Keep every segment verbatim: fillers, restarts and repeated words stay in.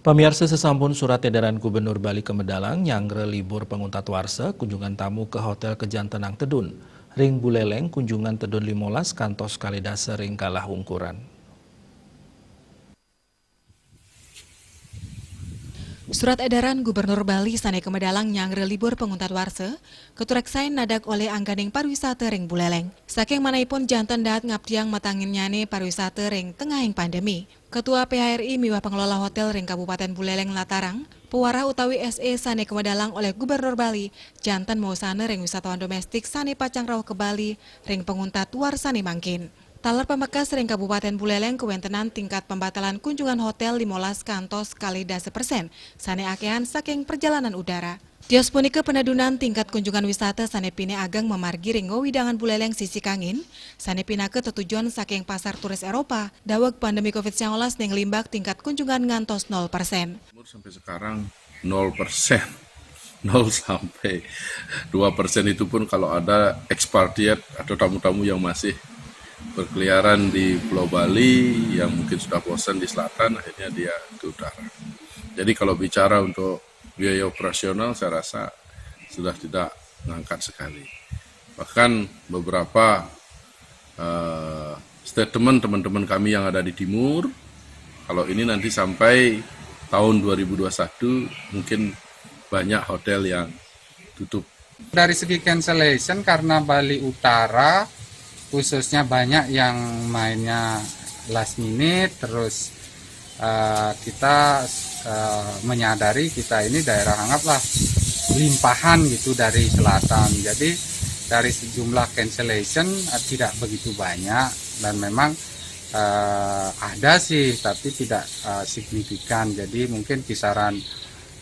Pamiarsa, sasampun surat edaran Gubernur Bali kamedalang nyanggra libur panguntat warsa, kunjungan tamu ka hotel kajantenang tedun. Ring Buleleng kunjungan tedun limolas kantos kalih dasa ring galah ungkuran. Surat edaran Gubernur Bali sane kamedalang nyanggra libur panguntat warsa, katureksain nadak olih angganing pariwisata ring Buleleng. Saking manahipun janten dahat ngaptiang matangginnyane pariwisata ring tengahing pandemi. Ketua P H R I miwah pengelola hotel ring Kabupaten Buleleng natarang, pawarah utawi S E sane kamedalang olih Gubernur Bali, janten mausana ring wisatawan domestik sane pacang rauh ka Bali ring panguntat warsane mangkin. Taler pamekas ring Kabupaten Buleleng kawentenan tingkat pambatalan kunjungan hotel limolas kantos kalih dasa persen, sane akehan saking perjalanan udara. Tios punika panedunan tingkat kunjungan wisata sane pinih ageng mamargi ring wewidangan Buleleng sisi kangin, sane pinaka tetujon saking pasar turis Eropa, daweg pandemi covid sembilan belas ning limbak tingkat kunjungan ngantos nol persen. Timur sampai sekarang nol persen. Nol sampai dua persen itu pun kalau ada expatriate atau tamu-tamu yang masih berkeliaran di Pulau Bali, yang mungkin sudah bosan di selatan, akhirnya dia ke utara. Jadi kalau bicara untuk biaya operasional, saya rasa sudah tidak ngangkat sekali. Bahkan beberapa eh, statement teman-teman kami yang ada di timur, kalau ini nanti sampai tahun dua ribu dua puluh satu, mungkin banyak hotel yang tutup. Dari segi cancellation, karena Bali Utara khususnya banyak yang mainnya last minute, terus eh, kita eh, menyadari kita ini daerah, anggaplah, limpahan gitu dari selatan. Jadi dari sejumlah cancellation eh, tidak begitu banyak, dan memang eh, ada sih, tapi tidak eh, signifikan. Jadi mungkin kisaran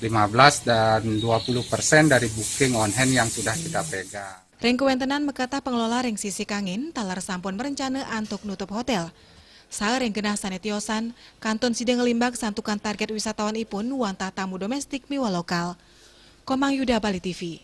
lima belas dan dua puluh persen dari booking on hand yang sudah kita pegang. Ring kawentenan makatah, pengelola ring sisi kangin taler sampun merencana antuk nutup hotel. Saha ring genah sane tiosan, kantun sida nglimbak santukan target wisatawanipun wantah tamu domestik miwah lokal. Komang Yuda, Bali T V.